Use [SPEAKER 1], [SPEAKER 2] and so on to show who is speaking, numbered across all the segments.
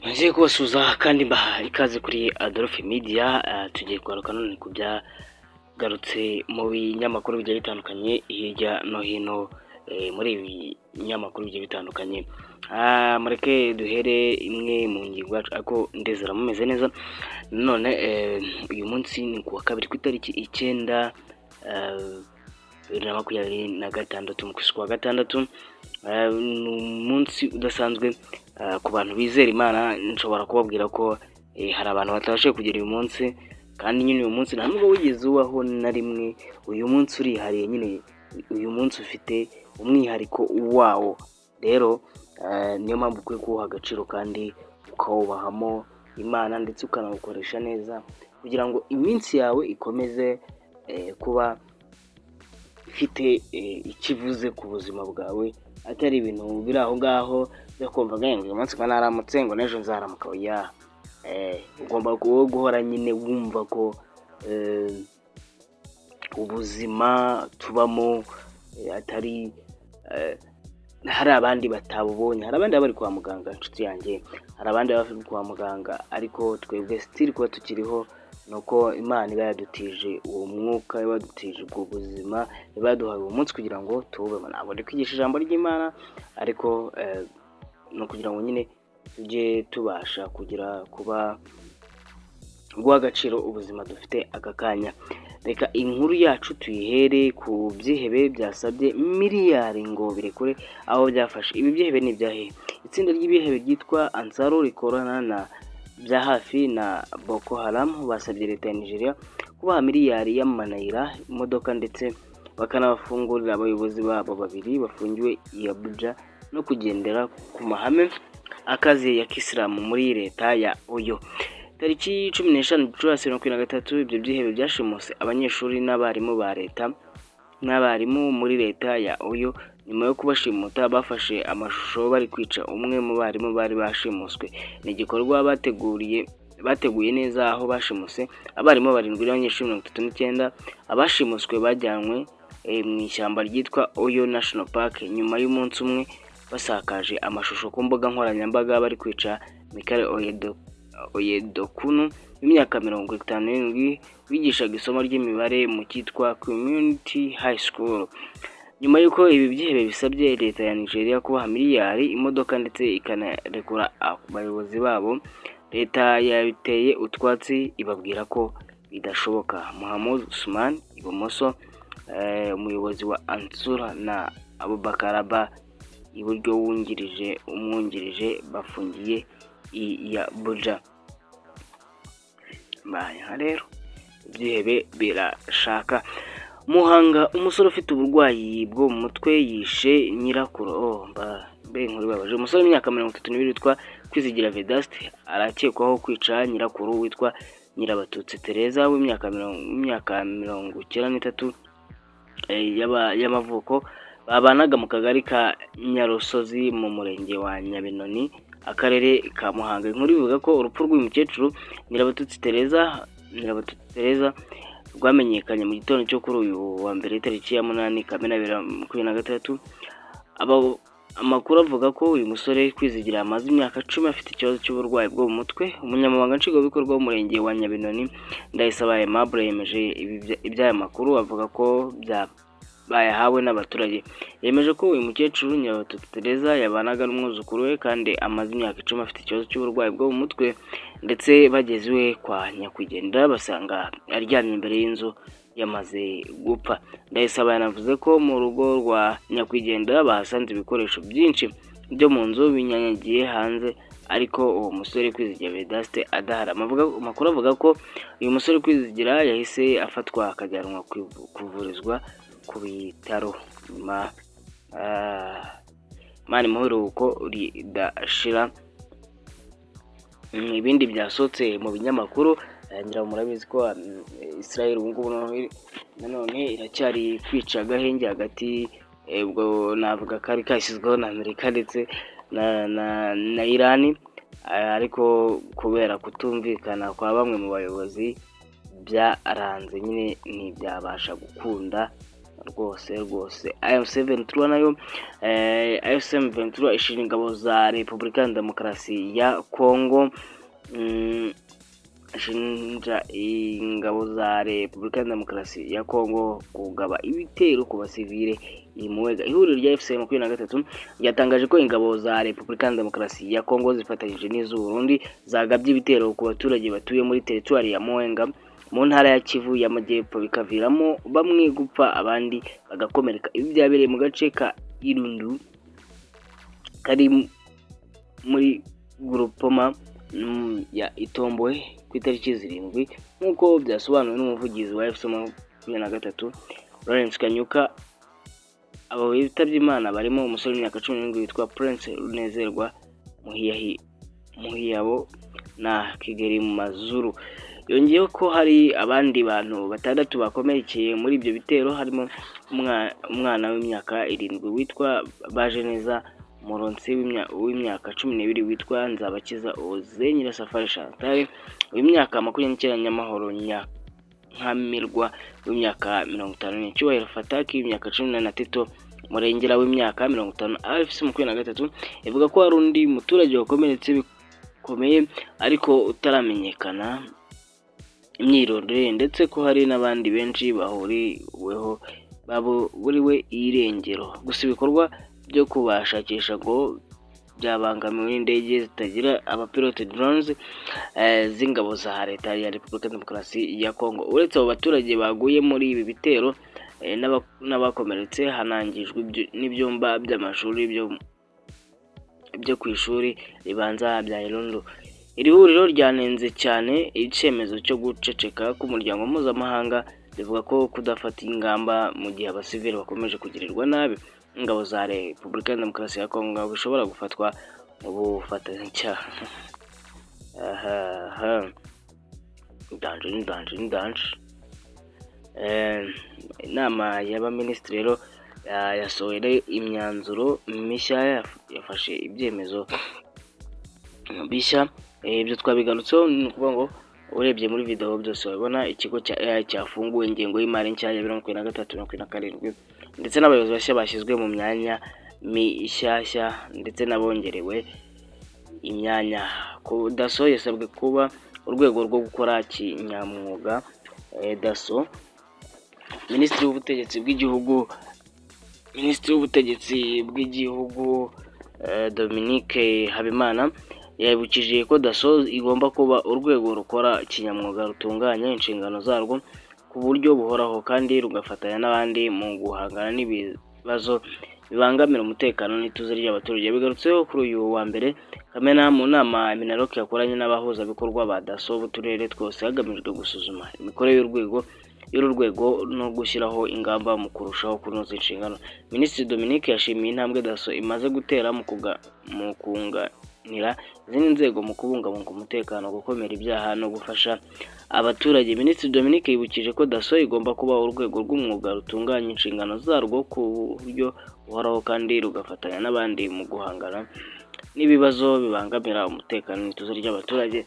[SPEAKER 1] Ngiye kubasuhuza kandi mbaha ikaze kuri Adolphe Media. Tugiye kugaruka none ku byagarutse mu binyamakuru bigiye bitandukanye hirya no hino, muri ibi binyamakuru bigiye bitandukanye. Mureke duhere imwe mu ngingo yacu, ariko ndizera mumeze neza. None uyu munsi ni ku wa kabiri, ku itariki 9, 2026, mu kwezi kwa gatandatu. Ni umunsi udasanzwe ku bantu bizera Imana. Nshobora kubabwira ko hari abantu batabashije kugera uyu munsi, kandi nyine uyu munsi nta nubwo wigeze ubaho na rimwe. Uyu munsi urihariye nyine, uyu munsi ufite umwihariko wawo. Rero niyo mpamvu ukwiye kuwuha agaciro kandi ukawubahamo Imana, ndetse ukanawukoresha neza kugira ngo iminsi yawe ikomeze kuba ifite icyo ivuze ku buzima bwawe, atari ibintu biri aho ngaho byo kumva ngo uyu munsi ngo naramutse, ngo n'ejo nzaramuka. Oya, ugomba guhora nyine wumva ko ubuzima tubamo atari hari abandi batabubonye. Hari abandi baba bari kwa muganga, inshuti yanjye, hari abandi baba bari kwa muganga, ariko twebwe still kuba tukiriho ni uko Imana iba yadutije uwo mwuka, iba yadutije ubwo buzima, iba yaduhaye uwo munsi kugira ngo tuwubemo. Ntabwo ndi kwigisha ijambo ry'Imana, ariko ni ukugira ngo nyine tujye tubasha kugira kuba guha agaciro ubuzima dufite aka kanya. Reka inkuru yacu tuyihere ku byihebe byasabye miliyari ngo birekure aho byafashe. Ibi byihebe ni ibyahehe? Itsinda ry'ibihebe ryitwa Ansaru rikorana na bya hafi na Boko Haram basabye leta ya Nigeria kubaha miliyari y'amanayira, imodoka, ndetse bakanabafungurira abayobozi babo babiri bafungiwe i Abuja, no kugendera ku mahame akaze ya kisilamu muri leta ya Oyo. Tariki 15 Gicurasi 2023, ibyo byihebe byashimuse abanyeshuri n'abarimu ba leta n'abarimu muri leta ya Oyo. Nyuma yo kubashimuta, bafashe amashusho bari kwica umwe mu barimu bari bashimuswe. Ni igikorwa bateguriye bateguye neza, aho bashimuse abarimu barindwi n'abanyeshuri 39. Abashimuswe bajyanywe mu ishyamba ryitwa Oyo National Park nyuma y'umunsi umwe basakaje amashusho ku mbuga nkoranyambaga bari kwica Michael Oyedokunu w'imyaka 57, wigishaga isomo ry'imibare mu cyitwa Community High School. Nyuma y'uko ibi byihebe bisabye leta ya Nigeria kubaha miliyari, imodoka, ndetse ikanarekura abayobozi babo, leta yabiteye utwatsi, ibabwira ko bidashoboka. Muhammad Usman, ibumoso, umuyobozi wa Ansura, na Abubakar Abba, iburyo, wungirije umwungirije, bafungiye i Abuja. Aha rero ibyihebe birashaka. Muhanga, umusore ufite uburwayi bwo mu mutwe yishe nyirakuru. Oh, mbe inkuru ibabaje! Umusore w'imyaka 32 witwa Kwizigira Vedaste arakekwaho kwica nyirakuru witwa Nyirabatutsi Tereza w'imyaka 93 y'amavuko, babanaga mu kagari ka Nyarusozi mu murenge wa Nyabinoni, akarere ka Muhanga. Inkuru ivuga ko urupfu rw'uyu mukecuru Nyirabatutsi Tereza rwamenyekanye mu gitondo cyo kuri uyu wa mbere, tariki ya 8 Kamena 2026. Amakuru avuga ko uyu musore Kwizigira amaze imyaka 10 afite ikibazo cy'uburwayi bwo mu mutwe. Umunyamabanga nshingwabikorwa w'umurenge wa Nyabinoni, Ndayisaba Aimable, yemeje iby'aya makuru, avuga ko bayahawe n'abaturage. Yemeje ko uyu mukecuru Nyirabatutsi Tereza yabanaga n'umwuzukuru we, kandi amaze imyaka 10 afite ikibazo cy'uburwayi bwo mu mutwe, ndetse bageze iwe kwa nyakwigendera basanga aryamye imbere y'inzu yamaze gupfa. Ndayisaba yanavuze ko mu rugo rwa nyakwigendera bahasanze ibikoresho byinshi byo mu nzu binyanyagiye hanze, ariko uwo musore Kwizigira Vedaste adahari. Amakuru avuga ko uyu musore Kwizigira yahise afatwa akajyanwa kuvurizwa ku bitaro nyuma. Imana imuhe iruhuko ridashira. Ibindi byasohotse mu binyamakuru, ngira ngo murabizi ko Israel ubu ngubu nanone iracyari kwica agahenge hagati, ubwo navuga kari kashyizweho na Amerika ndetse na Irani, ariko kubera kutumvikana kwa bamwe mu bayobozi byaranze nyine, ntibyabasha gukunda. Rwose rwose, AFC M23 nayo, AFC M23 ishinja ingabo za Repubulika ya Demokarasi ya Kongo, ishinja ingabo za Repubulika ya Demokarasi ya Kongo kugaba ibitero ku basivile i Mwenga. Ihuriro rya AFC 23 ryatangaje ko ingabo za Repubulika ya Demokarasi ya Kongo zifatanyije n'iz'u Burundi zagabye ibitero ku baturage batuye muri teritwari ya Mwenga mu ntara ya Kivu y'Amajyepfo, bikaviramo bamwe gupfa, abandi bagakomereka. Ibi byabereye mu gace ka Irundu kari muri Groupement ya Itombwe ku itariki 7, nk'uko byasobanuwe n'umuvugizi wa AFC 23, Lawrence Kanyuka. Abo bitabye Imana barimo umusore w'imyaka 17 witwa Prince Runezerwa Muhiyabo na Kigeri Mazuru. Yongeyeho ko hari abandi bantu batandatu bakomerekeye muri ibyo bitero, harimo umwana w'imyaka 7 witwa Bajeneza Muronsi, w'imyaka 12 witwa Nzabakiza Oze, Nyirasafari Chantal w'imyaka 29, Nyamahoro Nyankamirwa w'imyaka 50, Cyubahiro Fataki w'imyaka 18 na Tito Murengera w'imyaka 50. AFC 23 ivuga ko hari undi muturage wakomeretse bikomeye ariko utaramenyekana imyirondoro ye, ndetse ko hari n'abandi benshi bahuriweho baburiwe irengero. Gusa ibikorwa byo kubashakisha ngo byabangamiwe n'indege zitagira abapilote, drones, z'ingabo za Leta ya Repubulika ya Demokarasi ya Kongo. Uretse abo baturage baguye muri ibi bitero n'abakomeretse, hanangijwe n'ibyumba by'amashuri byo ku ishuri ribanza bya Irundu. Iri huriro ryanenze cyane icyemezo cyo guceceka k'umuryango mpuzamahanga, rivuga ko kudafata ingamba mu gihe abasivili bakomeje kugirirwa nabi ingabo za Repubulika ya Demokarasi ya Kongo bishobora gufatwa mu bufatanyacyaha. Aha danger ni danger ni danger. Inama y'abaminisitiri rero yasohoye imyanzuro mishya, yafashe ibyemezo bishya. Ibyo twabigarutseho, ni ukuvuga ngo urebye muri video byose wabibona. Ikigo cya AI cyafunguwe, ingengo y'imari nshya ya 2023 27, ndetse n'abayobozi bashya bashyizwe mu myanya mishyashya ndetse n'abongerewe imyanya. DASSO yasabwe kuba urwego rwo gukora kinyamwuga. DASSO, Minisitiri w'ubutegetsi bw'igihugu Dominique Habimana yabukije ko DASSO igomba kuba urwego rukora kinyamwuga, rutunganya inshingano zarwo ku buryo buhoraho kandi rugafatanya n'abandi mu guhangana n'ibibazo bibangamira umutekano n'ituze ry'abaturage. Bigarutseho kuri uyu wa mbere Kamena mu nama MINALOC yakoranye n'abahuzabikorwa ba DASSO b'uturere twose, hagamijwe gusuzuma imikorere y'uru rwego no gushyiraho ingamba mu kurushaho kunoza inshingano. Minisitiri Dominique yashimiye intambwe DASSO imaze gutera mu kunganira izindi nzego mu kubungabunga umutekano, gukumira ibyaha no gufasha abaturage. Minisitiri Dominique yibukije ko DASSO igomba kuba urwego rw'umwuga rutunganya inshingano zarwo ku buryo buhoraho kandi rugafatanya n'abandi mu guhangana n'ibibazo bibangamira umutekano n'ituze ry'abaturage.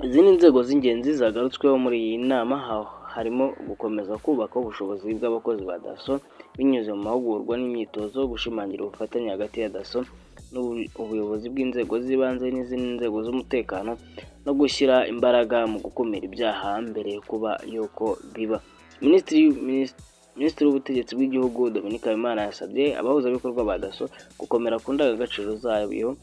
[SPEAKER 1] Izindi nzego z'ingenzi zagarutsweho muri iyi nama harimo gukomeza kubaka ubushobozi bw'abakozi ba DASSO binyuze mu mahugurwa n'imyitozo, gushimangira ubufatanye hagati ya DASSO n'ubuyobozi bw'inzego z'ibanze n'izindi nzego z'umutekano, no gushyira imbaraga mu gukumira ibyaha mbere yo kuba y'uko biba. Minisitiri w'Ubutegetsi bw'Igihugu Dominique Habimana yasabye abahuzabikorwa ba DASSO gukomera ku ndangagaciro zayo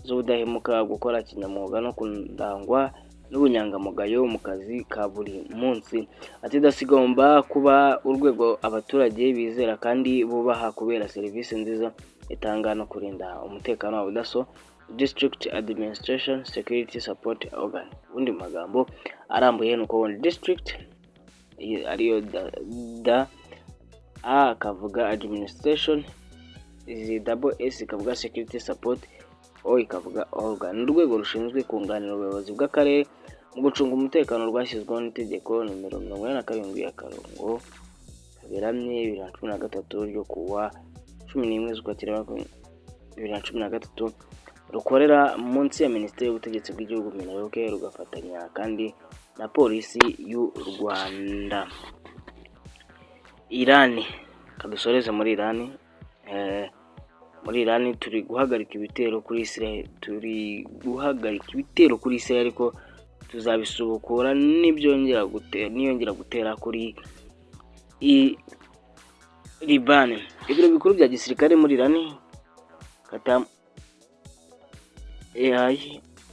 [SPEAKER 1] z'ubudahemuka, gukora kinyamwuga no kurangwa n'ubunyangamugayo mu kazi ka buri munsi. Ati: "DASSO igomba kuba urwego abaturage bizera kandi bubaha kubera serivisi nziza itanga no kurinda umutekano wabo." DASSO, District Administration Security Support Organ. Ubundi mu magambo arambuye ni uko district ariyo da, A akavuga administration, izi double S ikavuga security support, O ikavuga organ. Ni urwego rushinzwe kunganira ubuyobozi bw'akarere mu gucunga umutekano, rwashyizweho n'itegeko nomero 47/2013 ryo kuwa 11 z'Ukwakira 2013. Rukorera munsi ya Minisiteri y'Ubutegetsi bw'Igihugu, MINALOC, rugafatanya kandi na Polisi y'u Rwanda. Irani, kadusoreze muri Irani. Muri Irani turi guhagarika ibitero kuri Israel, turi guhagarika ibitero kuri Israel, ariko tuzabisubukura nibyongera gutera, niyongera gutera kuri Libani. Ibiro bikuru bya gisirikare muri Irani, Khatam al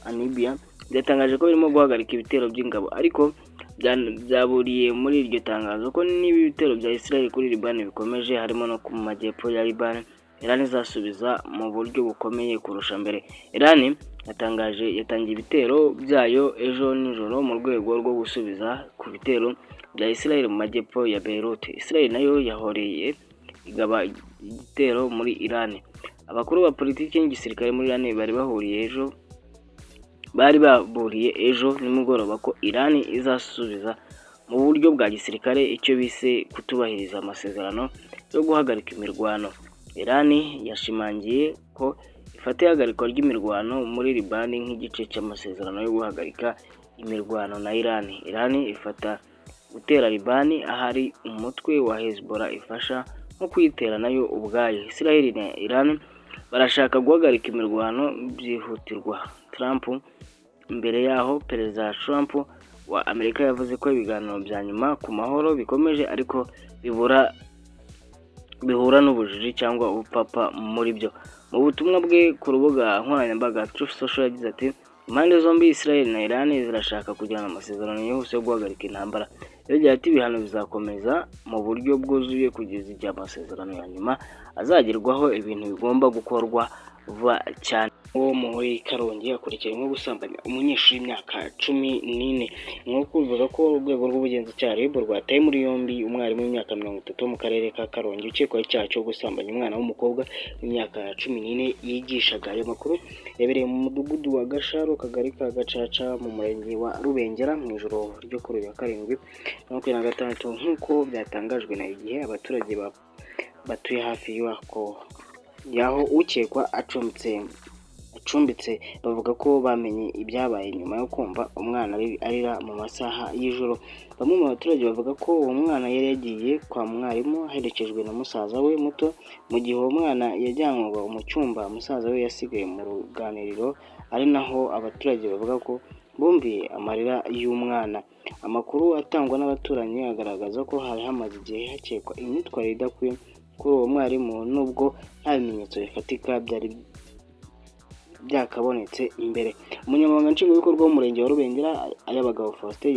[SPEAKER 1] Anbiya, byatangaje ko birimo guhagarika ibitero by'ingabo, ariko byaburiye muri iryo tangazo ko niba ibitero bya Israel kuri Libani bikomeje, harimo no mu majyepfo ya Libani, Iran izasubiza mu buryo bukomeye kurusha mbere. Iran yatangaje yatangiye ibitero byayo ejo nijoro mu rwego rwo gusubiza ku bitero bya Israel mu majyepfo ya Beirut. Israel nayo yahoreye igaba igitero muri Iran. Abakuru ba politiki n'igisirikare muri Iran bari baburiye ejo nimugoroba ko Iran izasubiza mu buryo bwa gisirikare icyo bise kutubahiriza amasezerano yo guhagarika imirwano. Iran yashimangiye ko ifata ihagarikwa ry'imirwano muri Libani nk'igice cy'amasezerano yo guhagarika imirwano na Iran. Iran ifata gutera Libani ahari umutwe wa Hezbollah ifasha nko kuyitera nayo ubwayo. Israel na Iran barashaka guhagarika imirwano byihutirwa. Trump Mbere yaho, Perezida Trump wa Amerika yavuze ko ibiganiro bya nyuma ku mahoro bikomeje, ariko bibura bihura n'ubujiji cyangwa ubupfapfa muri byo. Mu butumwa bwe ku rubuga nkoranyambaga Truth Social yagize ati: "Impande zombi, Israel na Iran, zirashaka kugirana amasezerano yihuse yo guhagarika intambara." Yongeye ati: "Ibihano bizakomeza mu buryo bwuzuye kugeza igihe amasezerano ya nyuma azagerwaho. Ibintu bigomba gukorwa vuba cyane." Wo muri Karongi akurikiranyweho gusambanya umunyeshuri w'imyaka 14. Inkuru ivuga ko urwego rw'ubugenzacyaha RIB rwataye muri yombi umwarimu w'imyaka 30 wo mu karere ka Karongi ukekwaho icyaha cyo gusambanya umwana w'umukobwa w'imyaka 14 yigishaga. Ayo makuru yabereye mu mudugudu wa Gasharu, akagari ka Gacaca, mu murenge wa Rubengera, mu ijoro ryo kuri uyu wa karindwi 26, nk'uko byatangajwe na Igihe. Abaturage batuye hafi y'ako y'aho ukekwa acumbitse bavuga ko bamenye ibyabaye nyuma yo kumva umwana arira mu masaha y'ijoro. Bamwe mu baturage bavuga ko uwo mwana yari yagiye kwa mwarimu aherekejwe na musaza we muto. Mu gihe uwo mwana yajyanwaga mu cyumba, musaza we yasigaye mu ruganiriro, ari naho abaturage bavuga ko bumviye amarira y'umwana. Amakuru atangwa n'abaturanyi agaragaza ko hari hamaze igihe hakekwa imyitwarire idakwiye kuri uwo mwarimu, nubwo nta bimenyetso bifatika byari byakabonetse imbere. Umunyamabanga Nshingwabikorwa w'umurenge wa Rubengera, Ayabagabo Faustin,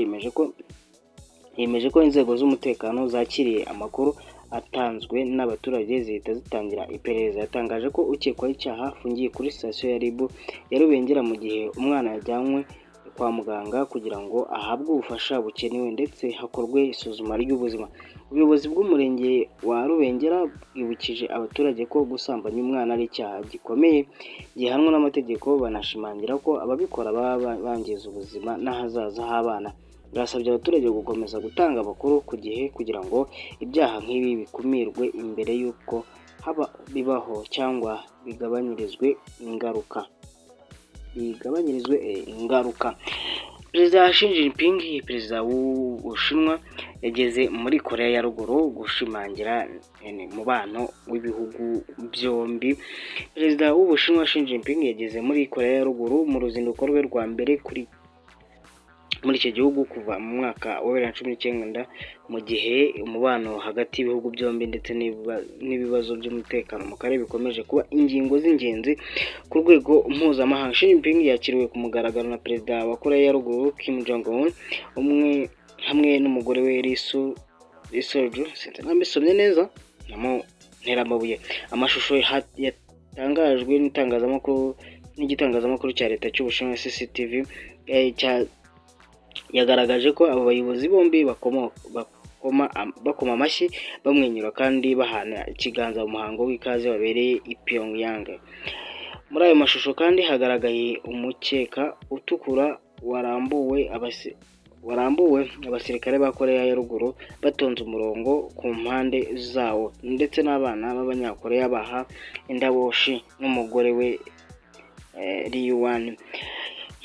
[SPEAKER 1] yemeje ko inzego z'umutekano zakiriye amakuru atanzwe n'abaturage zihita zitangira iperereza. Yatangaje ko ukekwaho icyaha afungiye kuri sitasiyo ya RIB ya Rubengera, mu gihe umwana yajyanywe kwa muganga kugira ngo ahabwe ubufasha bukenewe ndetse hakorwe isuzuma ry'ubuzima. Ubuyobozi bw'umurenge wa Rubengera bwibukije abaturage ko gusambanya umwana ari icyaha gikomeye gihanwa n'amategeko, banashimangira ko ababikora baba bangiza ubuzima n'ahazaza h'abana. Bwasabye abaturage gukomeza gutanga amakuru ku gihe kugira ngo ibyaha nk'ibi bikumirwe imbere y'uko haba bibaho cyangwa bigabanyirizwe ingaruka. Perezida Xi Jinping, perezida w'Ubushinwa, yageze muri Korea ya Ruguru gushimangira umubano w'ibihugu byombi. Perezida w'Ubushinwa Xi Jinping yageze muri Korea ya Ruguru mu ruzinduko rwe rwa mbere kuri muri icyo gihugu kuva mu mwaka wa 2019, mu gihe umubano hagati y'ibihugu byombi ndetse n'ibibazo by'umutekano mu karere bikomeje kuba ingingo z'ingenzi ku rwego mpuzamahanga. Xi Jinping yakiriwe ku mugaragaro na perezida wa Korea ya Ruguru Kim Jong Un umwe hamwe n'umugore we Ri Sol-ju, sinzi niba mbisomye neza ntera amabuye. Amashusho yatangajwe n'igitangazamakuru cya leta cy'Ubushinwa CCTV yagaragaje ko abo bayobozi bombi bakoma amashyi, bamwenyura kandi bahana ikiganza mu muhango w'ikaze wabereye i Pyongyang. Muri ayo mashusho kandi hagaragaye umukeka utukura warambuwe, abasirikare ba Korea ya Ruguru batonze umurongo ku mpande zawo, ndetse n'abana b'Abanyakoreya baha indabo Xi n'umugore we Ri Yong.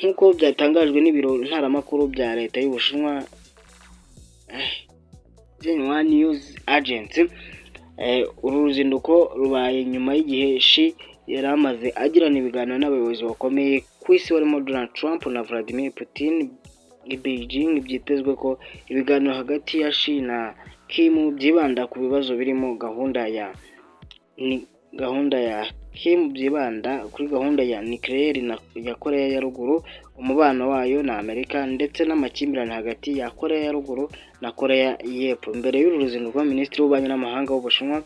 [SPEAKER 1] Nk'uko byatangajwe n'ibiro ntaramakuru bya leta y'Ubushinwa. Xinhua News Agency. Uru ruzinduko rubaye nyuma y'igihe Xi yari amaze agirana ibiganiro n'abayobozi bakomeye ku isi barimo Donald Trump na Vladimir Putin i Beijing. Byitezwe ko ibiganiro hagati ya Xi na Kim byibanda ku bibazo birimo gahunda ya ni gahunda ya Kim byibanda kuri gahunda ya nucléaire ya Korea ya Ruguru, umubano wayo na Amerika ndetse n'amakimbirane hagati ya Korea ya Ruguru na Korea y'Epfo. Mbere y'uru ruzinduko, Minisitiri w'Ububanyi n'Amahanga w'Ubushinwa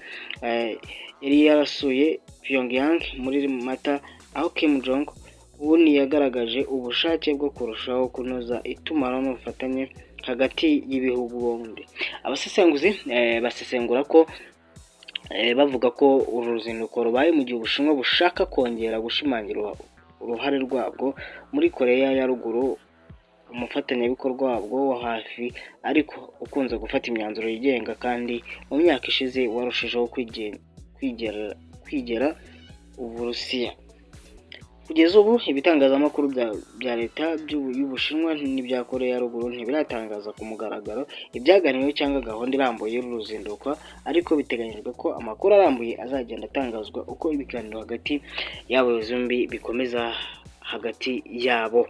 [SPEAKER 1] yari yarasuye Pyongyang muri Mata, aho Kim Jong Un yagaragaje ubushake bwo kurushaho kunoza itumanaho n'ubufatanye hagati y'ibihugu bombi. Abasesenguzi basesengura ko bavuga ko uru ruzinduko rubaye mu gihe Ubushinwa bushaka kongera gushimangira uruhare rwabwo muri Korea ya Ruguru, umufatanyabikorwa wabwo wa hafi ariko ukunze gufata imyanzuro yigenga kandi mu myaka ishize warushijeho kwigera Uburusiya. Kugeza ubu ibitangazamakuru bya leta y'Ubushinwa n'ibya Korea ya Ruguru ntibiratangaza ku mugaragaro ibyaganiriweho cyangwa gahunda irambuye y'uru ruzinduko, ariko biteganyijwe ko amakuru arambuye azagenda atangazwa uko ibiganiro hagati y'abayobozi bombi bikomeza hagati yabo.